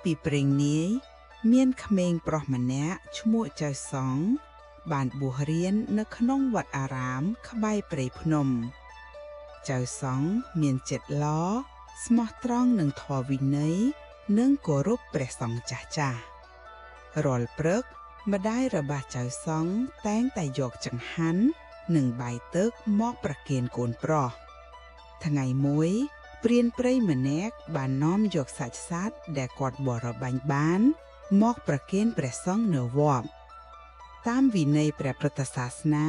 ពីព្រេងនាយមានក្មេងប្រុសម្នាក់ឈ្មោះចៅសង្ឃបានបួសរៀននៅក្នុងវត្តអារាមក្បែរព្រៃភ្នំចៅសង្ឃមានចិត្តល្អស្មោះត្រង់នឹងធម៌វិន័យនិងគោរពព្រះសង្ឃចាស់ចាស់រាល់ព្រឹកម្ដាយរបស់ចៅសង្ឃតែងតែយកចង្ហាន់និងបាយទឹកមកប្រគេនកូនប្រុសថ្ងៃមួយព្រានព្រៃម្នាក់បាននាំយកសាច់សត្វដែលគាត់បរបាញ់បានមកប្រគេនព្រះសង្ឃនៅវត្តតាមវិន័យព្រះពុទ្ធសាសនា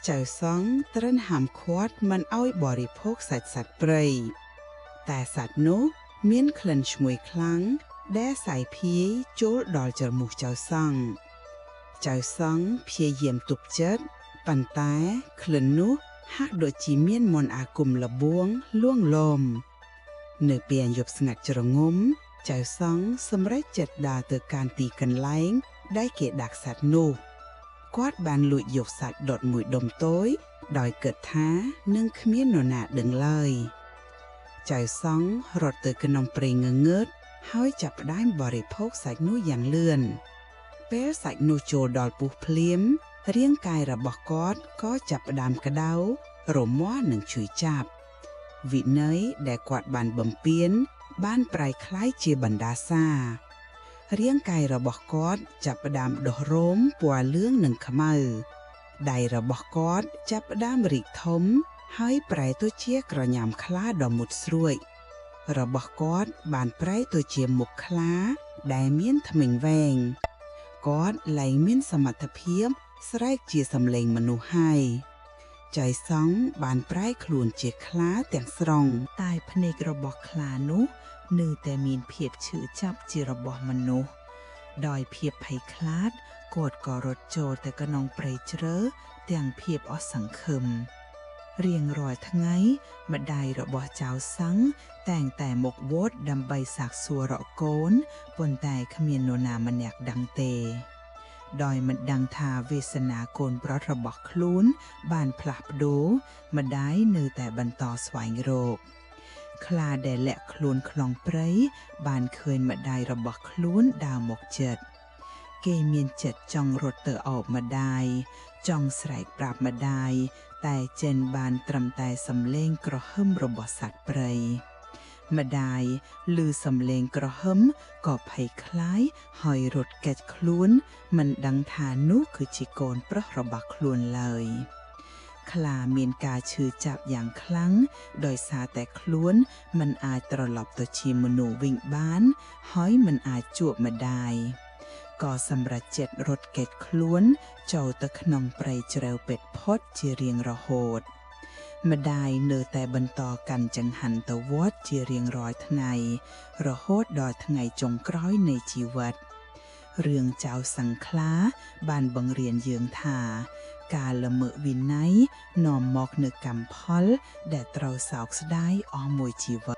ចៅសង្ឃត្រូវហាមឃាត់មិនឲ្យបរិភោគសាច់សត្វព្រៃតែសត្វនោះមានក្លិនឈ្ងុយខ្លាំងដែលសាយភាយចូលដល់ច្រមុះចៅសង្ឃចៅសង្ឃព្យាយាមទប់ចិត្តប៉ុន្តែក្លិននោះហាក់ដូចជាមានមន្តអាគមល្បួងលួងលោមនៅពេលយប់ស្ងាត់ជ្រងំចៅសង្ឃសម្រេចចិត្តដើរទៅកាន់ទីកន្លែងដែលគេដាក់សត្វនោះគាត់បានលួចយកសាច់ដុតមួយដុំតូចដោយគិតថានឹងគ្មាននរណាដឹងឡើយចៅសង្ឃរត់ទៅក្នុងព្រៃងងឹតហើយចាប់ផ្ដើមបរិភោគសាច់នោះយ៉ាងលឿនពេលសាច់នោះចូលដល់ពោះភ្លាមរាងកាយរបស់គាត់ក៏ចាប់ផ្ដើមក្តៅរមាស់និងឈឺចាប់វិន័យដែលគាត់បានបំពានបានប្រែក្លាយជាបណ្ដាសារាងកាយរបស់គាត់ចាប់ផ្ដើមដុះរោមពណ៌លឿងនិងខ្មៅដៃរបស់គាត់ចាប់ផ្ដើមរីកធំហើយប្រែទៅជាក្រញាំខ្លាដ៏មុតស្រួចរបស់គាត់បានប្រែទៅជាមុខខ្លាដែលមានធ្មេញវែងគាត់លែងមានសមត្ថភាពស្រែកជាសំឡេងមនុស្សហើយចៅសង្ឃបានប្រែខ្លួនជាខ្លាទាំងស្រុង តែភ្នែករបស់ខ្លានោះនៅតែមានភាពឈឺចាប់ជារបស់មនុស្សដោយភាពភ័យខ្លាចគាត់ក៏រត់ចូលទៅក្នុងព្រៃជ្រៅទាំងភាពអស់សង្ឃឹមរៀងរាល់ថ្ងៃម្ដាយរបស់ចៅសង្ឃតែងតែមកវត្តដើម្បីសាកសួររកកូនប៉ុន្តែគ្មាននរណាម្នាក់ដឹងទេដោយមិនដឹងថាវាសនាកូនប្រុសរបស់ខ្លួនបានផ្លាស់ប្ដូរម្ដាយនៅតែបន្តស្វែងរក ខ្លាដែលលាក់ខ្លួនក្នុងព្រៃបានឃើញម្ដាយរបស់ខ្លួនដើរមកចិត្តគេមានចិត្តចង់រត់ទៅអោបម្ដាយចង់ស្រែកប្រាប់ម្ដាយតែចេញបានត្រឹមតែសំឡេងគ្រហឹមរបស់សត្វព្រៃម្ដាយឮសំឡេងគ្រហឹមក៏ភ័យខ្លាចហើយរត់គេចខ្លួនមិនដឹងថានោះគឺជាកូនប្រុសរបស់ខ្លួនឡើយ ខ្លាមានការឈឺចាប់យ៉ាងខ្លាំងដោយសារតែខ្លួនមិនអាចត្រឡប់ទៅជាមនុស្សវិញបាន ហើយមិនអាចជួបម្ដាយក៏សម្រេចចិត្តរត់គេចខ្លួនចូលទៅក្នុងព្រៃជ្រៅពេតផុតជារៀងរហូតម្ដាយនៅតែបន្តកាន់ចង្ហាន់ទៅវត្តជារៀងរាល់ថ្ងៃរហូតដល់ថ្ងៃចុងក្រោយនៃជីវិតរឿងចៅសង្ខ្លាបានបង្រៀនយើងថា ការល្មើសវិន័យនាំមកនូវកម្មផលដែលត្រូវសោកស្ដាយអស់មួយជីវិត។